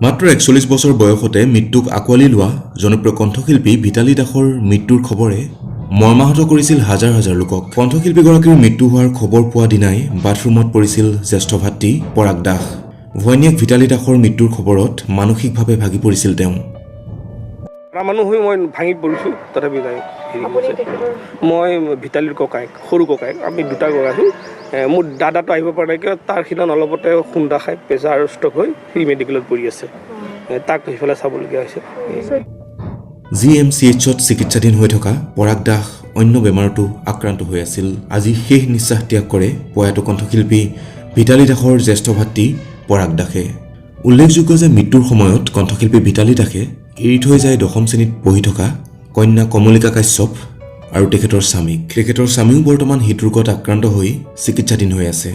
মাত্ৰ 41 বছৰ বয়সতে মৃত্যুক আঁকোৱালি লোৱা জনপ্ৰিয় কণ্ঠশিল্পী ভিতালী দাসৰ মৃত্যুৰ খবৰে মৰ্মাহত কৰিছিল হাজাৰ হাজাৰ লোকক। কণ্ঠশিল্পীগৰাকীৰ মৃত্যু হোৱাৰ খবৰ পোৱা দিনাই বাথৰুমত পৰিছিল জ্যেষ্ঠ ভাতৃ পৰাগ দাস। ভৈনীয়েক ভিতালী দাসৰ মৃত্যুৰ খবৰত মানসিকভাৱে ভাগি পৰিছিল তেওঁ। ল'ৰা মানুহ হৈ মই ভাঙি পৰিছোঁ, তথাপি নাই হেৰি আপুনি কৰিছে। তেখেতৰ মই ভিতালীৰ ককায়েক, সৰু ককায়েক। আমি দুটা ককায়েক আছোঁ। মোৰ দাদাটো আহিব পৰা নাই, কিয় তাৰ সিদিনা অলপতে খুন্দা খাই প্ৰেছাৰ ষ্ট্ৰক হৈ সি মেডিকেলত পৰি আছে। তাক সেইফালে চাবলগীয়া হৈছে। জিএমচিএইচত চিকিৎসাধীন হৈ থকা পৰাগ দাস অন্য বেমাৰতো আক্ৰান্ত হৈ আছিল। আজি শেষ নিশ্বাস ত্যাগ কৰে প্ৰয়াত কণ্ঠশিল্পী ভিতালী দাসৰ জ্যেষ্ঠ ভাতৃ পৰাগ দাসে। উল্লেখযোগ্য যে মৃত্যুৰ সময়ত কণ্ঠশিল্পী ভিতালী দাসে এৰি থৈ যায় দশম শ্ৰেণীত পঢ়ি থকা কন্যা কমলিকা কাশ্যপ আৰু তেখেতৰ স্বামীক। তেখেতৰ স্বামীও বৰ্তমান হৃদৰোগত আক্ৰান্ত হৈ চিকিৎসাধীন হৈ আছে।